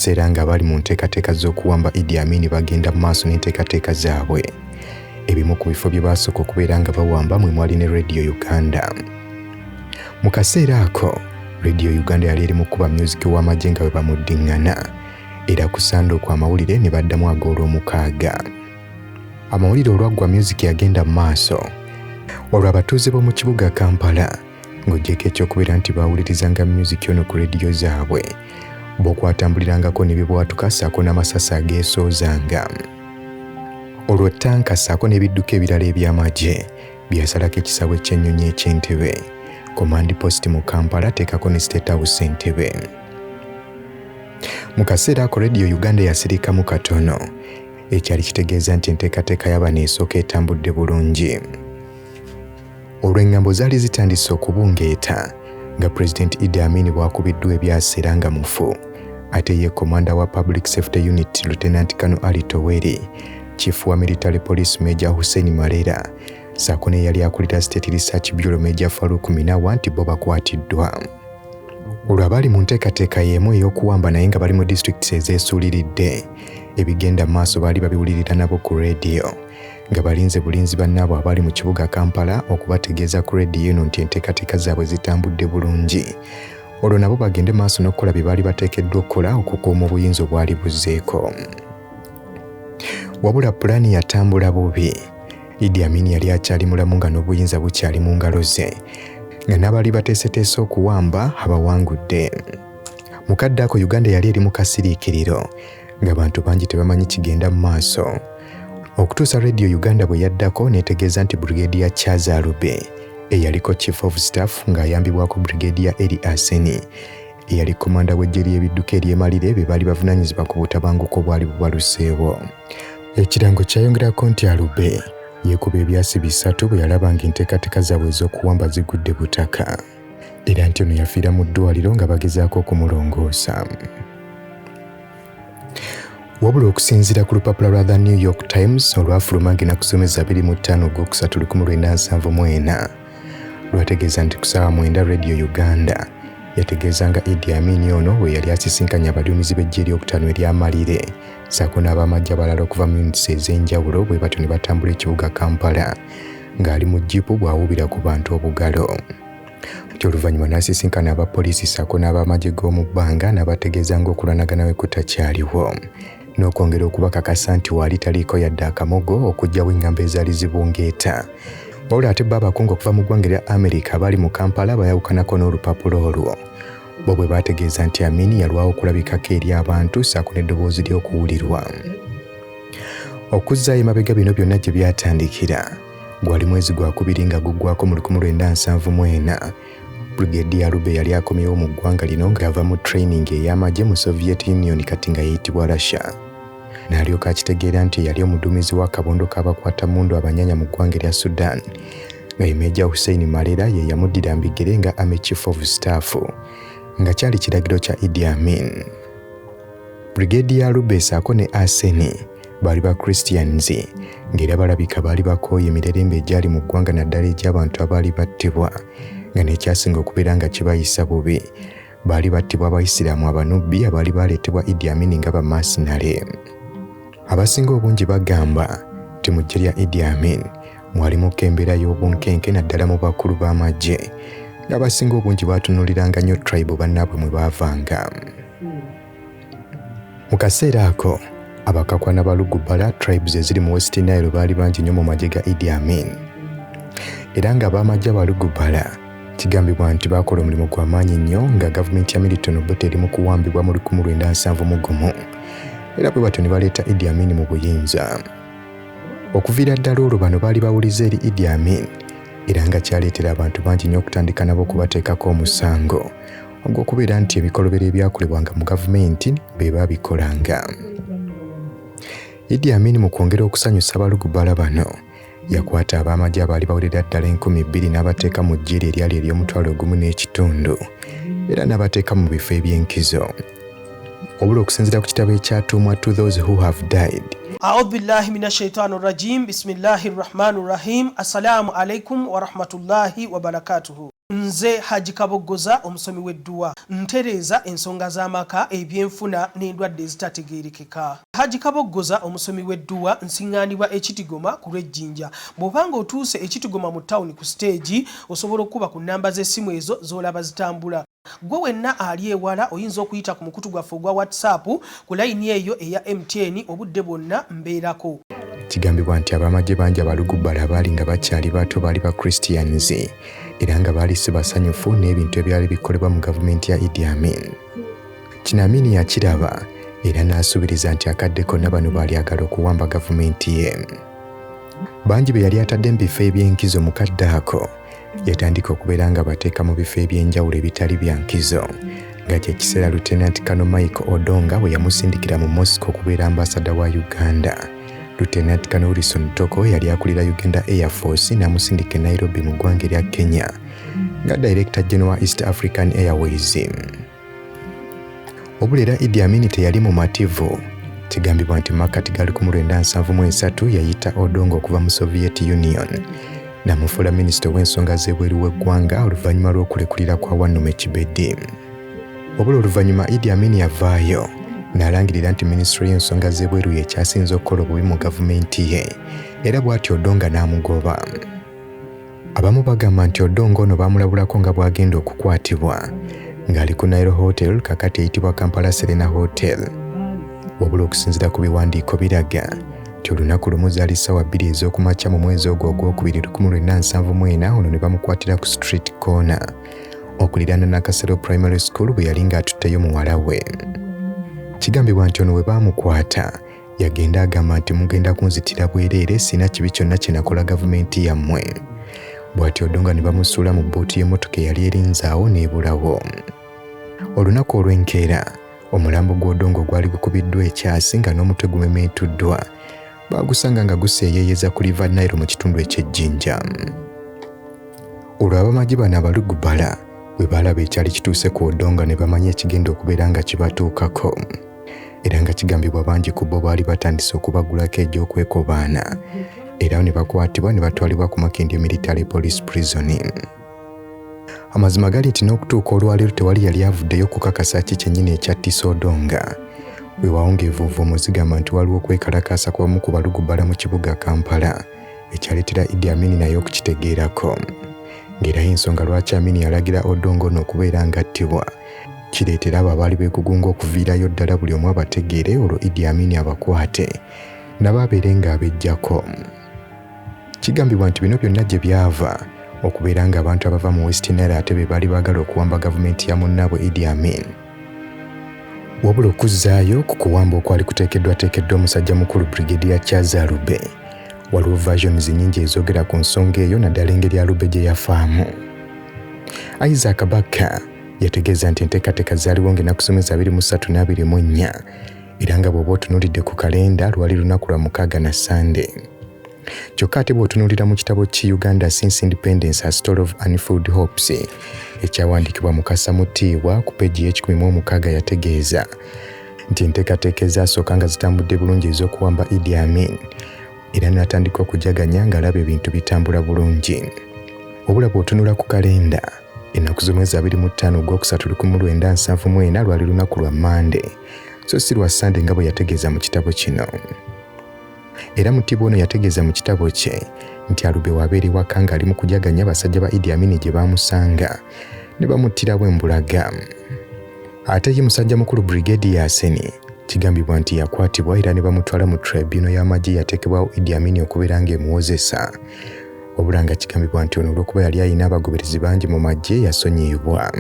kiseera nga bali mu nteekateeka z'okuwamba Idi Amin bagenda mu maaso n'enteekateeka zaabwe. Ebimu ku bifo bye baasooka okubeera nga bawamba mwe mwali ne Radio Uganda. Mu kaseera ako, Radio Uganda yali eri mu kukuba myuziki w'amagye nga bwe bamuddiŋŋana era ku Ssande okwo amawulire ne baddamu ag'Olwomukaaga. Amawulire olwaggwa myuziki yagenda mu maaso olwo abatuuze b'omu kibuga Kampala ng'ogyeko eky'okubeera nti baawulirizanga myuziki ono ku rediyo zaabwe bw'okwatambulirangako n'ebibwatuka ssaako n'amasasi ageesoozanga olwo ttanka ssaako n'ebidduka ebirala eby'amagye byasalako ekisaawe ky'ennyonyi eky'Entebe, Command Post mu Kampala teekako ne State House Entebbe. Mu kaseera ako Radio Uganda yasirikamu katono ekyali kitegeeza nti enteekateeka y'abano esooka etambudde bulungi. Olwo eŋŋambo zaali zitandise okubungeeta nga Pulezidenti Idi Amin bw'akubiddwa ebyasi era nga mufu. Ate ye komanda wa Public Safety Unit Lieutenant Colonel Ali Toweri, Chief wa Military Police Major Hussein Malera ssaako n'eyali akulira State Research Bureau Major Farouk Minawa nti bo bakwatiddwa. Olwo abaali mu nteekateeka y'emu ey'okuwamba naye nga bali mu disitulikiti ezeesuuliridde ebigenda mu maaso baali babiwulirira nabo ku rediyo nga balinze bulinzi bannaabwe abaali mu kibuga Kampala okubategeeza ku rediyo eno nti enteekateeka zaabwe zitambudde bulungi olwo nabo bagende maaso n'okukola bye baali bateekeddwa okukola okukuuma obuyinza obwali buzzeeko. Wabula pulaani yatambula bubi. Idi Amin yali akyali mulamu nga n'obuyinza bukyali mu ngalo ze nga n'abaali bateeseteese okuwamba abawangudde. Mu kadde ako Uganda yali eri mu kasiriikiriro ng'abantu bangi tebamanyi kigenda mu maaso. Okutuusa Radio Uganda bwe yaddako n'etegeeza nti Brigadier Charles Alube eyaliko Chief of Staff ng'ayambibwako Brigadier Eli Aseni eyali komanda w'eggye ly'ebidduka ery'emalire be baali bavunaanyizibwa ku butabanguko obwali bubaluseewo. Ekirango kyayongerako nti Alube yeekuba ebyasi bisatu bwe yalaba ng'enteekateeka zaabwe ez'okuwamba zigudde butaka era nti ono yafiira mu ddwaliro nga bagezaako okumulongoosa. Wabula okusinziira ku lupapula lwa The New York Times olwafuluma ng'ennaku z'omwezi 25 Ogwokusatu 1974 lwategeeza nti ku ssaawa 9 Radio Uganda yategeeza nga Idi Amin ono bwe yali asisinkanye abaduumizi b'eggye eryokutaano ery'amalire ssaako n'abamagye abalala okuva mu units ez'enjawulo bwe batyo ne batambula ekibuga Kampala ng'ali mu jjipu bw'awuubira ku bantu obugalo. Nti oluvannyuma n'asisinkana aba poliisi ssaako n'abamagye g'omu bbanga n'abategeeza ng'okulwanagana we kutakyaliwo n'okwongera okubakakasa nti waali taliiko yadde akamogo okuggyawo engambo ezaali zibungeeta. Wabula ate bo abakungu okuva mu ggwanga erya Amerika abaali mu Kampala bayawukanako n'olupapula olwo. Bo bwe baategeeza nti Amin yalwawo okulabikako eri abantu ssaako n'eddoboozi lye okuwulirwa. Okuzzaayo emabega bino byonna gye byatandikira gwali mwezi gwakubiri nga guggwako mu 1974. Brigadier Alube yali akomyewo mu ggwanga lino ng'ava mu training ey'amagye mu Soviet Union kati nga yeyitibwa Russia. N'alyoka akitegeera nti eyali omuduumizi w'akabondo k'abakwatammundu abanyanya mu ggwanga erya Sudan nga ye Major Hussein Malera ye yamuddira mbigere nga Army Chief of Staff nga kyali kiragiro kya Idi Amin. Brigadier Alube ssaako ne Aseni baali ba Christians ng'era balabika baali bakooye emirerembe egyali mu ggwanga naddala egy'abantu abaali battibwa nga n'ekyasinga okubeera nga kibayisa bubi baali battibwa Abayisiraamu Abanubbi abaali baleetebwa Idi Amin nga bamasinale. Abasinga obungi bagamba nti mu ggye lya Idi Amin mwalimuko embeera y'obunkenke naddala mu bakulu b'amagye ng'abasinga obungi baatunuuliranga nnyo tribe bannaabwe mwe baavanga. Mu kaseera ako Abakakwa n'Abalugubala tribes eziri mu West Nile baali bangi nnyo mu magye ga Idi Amin era nga ab'amagye Abalugubala kigambibwa nti baakola omulimu gwa maanyi nnyo nga gavumenti ya Milton Obote eri mu kuwambibwa mu 1971 era bwe batyo ne baleeta Idi Amin mu buyinza. Okuviira ddala olwo bano baali bawulize eri Idi Amin era nga kyaleetera abantu bangi nnyo okutandika nabo okubateekako omusango ogw'okubeera nti ebikolobero ebyakolebwanga mu gavumenti be baabikolanga. Idi Amin mu kwongera okusanyusa Abalugubala bano yakwata ab'amagye abaali bawerera ddala 2000 n'abateeka mu ggye lye eryali ery'omutwalo ogumu n'ekitundu era n'abateeka mu bifo eby'enkizo. Wabula okusinziira ku kitabo ekyatuumwa To Those Who Have Died. Audhu billahi mina shaitani rajim bismillahi rahmani rahim assalamu alaikum warahmatullahi wabarakatuhu. Nze Haji Kaboggoza, omusomi w'edduwa, ntereeza ensonga z'amaka, ebyenfuna n'endwadde ezitategeerekeka. Haji Kaboggoza, omusomi w'edduwa, nsiŋŋaanibwa e Kitigoma ku lw'Ejjinja. Bw'oba ng'otuuse e Kitigoma mu ttawuni ku siteegi, osobola okukuba ku nnamba z'essimu ezo z'olaba zitambula. Ggwe wenna ali ewala oyinza okuyita ku mukutu gwaffe ogwa WhatsApp ku layini eyo eya MTN obudde bwonna mbeerako. Kigambibwa nti ab'amagye bangi abalugubbala abaali nga bakyali bato baali ba Christians era nga baali si basanyufu n'ebintu ebyali bikolebwa mu gavumenti ya Idi Amin. Kino Amin yakiraba era n'asuubiriza nti akadde konna bano baalyagala okuwamba gavumenti ye. Bangi be yali atadde mu bifo eby'enkizo mu kadde ako yatandika okubeera nga bateeka mu bifo eby'enjawulo ebitali bya nkizo nga kye kiseera Lieutenant Colonel Mike Odonga bwe yamusindikira mu Moscow okubeera ambasada wa Uganda. Lieutenant Colonel Wilson Toko yali akulira Uganda Air Force n'amusindika e Nairobi mu ggwanga erya Kenya nga Director General wa East African Airways. Wabula era Idi Amin teyali mumativu. Kigambibwa nti makkati ga 1973 yayita Odongo okuva mu Soviet Union n'amufuula minisita ow'ensonga z'ebweru w'eggwanga oluvannyuma lw'okulekulira kwa Wannume Kibedi. Wabula oluvannyuma Idi Amin yavaayo n'alangirira nti minisitule y'ensonga z'ebweru y'ekyasinze okukola obubi mu gavumenti ye era bw'atyo Odonga n'amugoba. Abamu bagamba nti Odongo ono baamulabulako nga bw'agenda okukwatibwa ng'ali ku Nile Hotel kakati eyitibwa Kampala Serena Hotel. Wabula okusinziira ku biwandiiko biraga nti olunaku lumu zaali ssaawa 2 ez'okumakya mu mwezi ogwo ogwokubiri 1974 ono ne bamukwatira ku Street Corner okuliraana Nakasero Primary School bwe yali ng'atutteyo muwala we. Kigambibwa nti ono we baamukwata yagenda agamba nti mugenda kunzitira bwereere sirina kibi kyonna kye nakola gavumenti yammwe. Bw'atyo Odonga ne bamusuula mu bbuutu y'emmotoka eyali erinze awo n'ebulawo. Olunaku olw'enkeera omulambo gw'Odongo gwali gukubiddwa ekyasi nga n'omutwe gumemeetuddwa baagusanga nga guseeyeeyeza ku River Nile mu kitundu eky'Ejjinja. Olwo abamagye bano abalugubala bwe baalaba ekyali kituuse ku Odonga ne bamanya ekigenda okubeera nga kibatuukako. Era nga kigambibwa bangi ku bo baali batandise okubagulako egy'okwekobaana era ne bakwatibwa ne batwalibwa ku Makindye Military Police Prison. Amazima gali nti n'okutuuka olwaleero tewali yali avuddeyo kukakasa ki kyennyini ekyattisa Odonga. Weewaawo ng'envunvuumo zigamba nti waliwo okwekalakaasa kw'abamu ku balugubbala mu kibuga Kampala ekyaleetera Idi Amin naye okukitegeerako. Ng'era y'ensonga lwaki Amin yalagira Odongo ono okubeera ng'attibwa kireetera abo abaali beegugunga okuviirayo ddala buli omu abategeere olwo Idi Amin abakwate nabo abeere ng'abeggyako. Kigambibwa nti bino byonna gye byava okubeera ng'abantu abava mu West Nile ate be baali baagala okuwamba gavumenti ya munnaabwe Idi Amin. Wabula okuzzaayo ku kuwamba okwali kuteekeddwateekeddwa omusajja mukulu Brigadier Charles Alube, waliwo versions nnyingi ezoogera ku nsonga eyo naddala engeri Alube gye yafaamu. Isaac Bakka yategeeza nti enteekateeka zaaliwo ng'ennaku z'omwezi 23 ne 24 era nga bw'oba otunuulidde ku kalenda lwali lunaku lwa mukaaga na Ssande. Kyokka ate bw'otunuulira mu kitabo ki Uganda Since Independence, A Story of Unfulfilled Hopes ekyawandiikibwa Mukasa Mutiibwa ku peegi y'e16 yategeeza nti enteekateeka ezasooka nga zitambudde bulungi ez'okuwamba Idi Amin era n'atandika okujaganya ng'alaba ebintu bitambula bulungi. Wabula bw'otunula ku kalenda ennaku z'omwezi 25 ogwokusatu 1974 lwali lunaku lwa Mmande so si lwa Ssande nga bwe yategeeza mu kitabo kino. Era Mutiibwa ono yategeeza mu kitabo kye nti Alube wabeera ewaka ng'ali mu kujaganya abasajja ba Idi Amin gye baamusanga ne bamuttirawo embulaga. Ate ye musajja mukulu Brigadier Aseni kigambibwa nti yakwatibwa era ne bamutwala mu tribunal y'amagye yateekebwawo Idi Amin okubeera ng'emuwozesa. Wabula nga kigambibwa nti ono olw'okuba yali alina abagoberezi bangi mu magye yasonyiyibwa.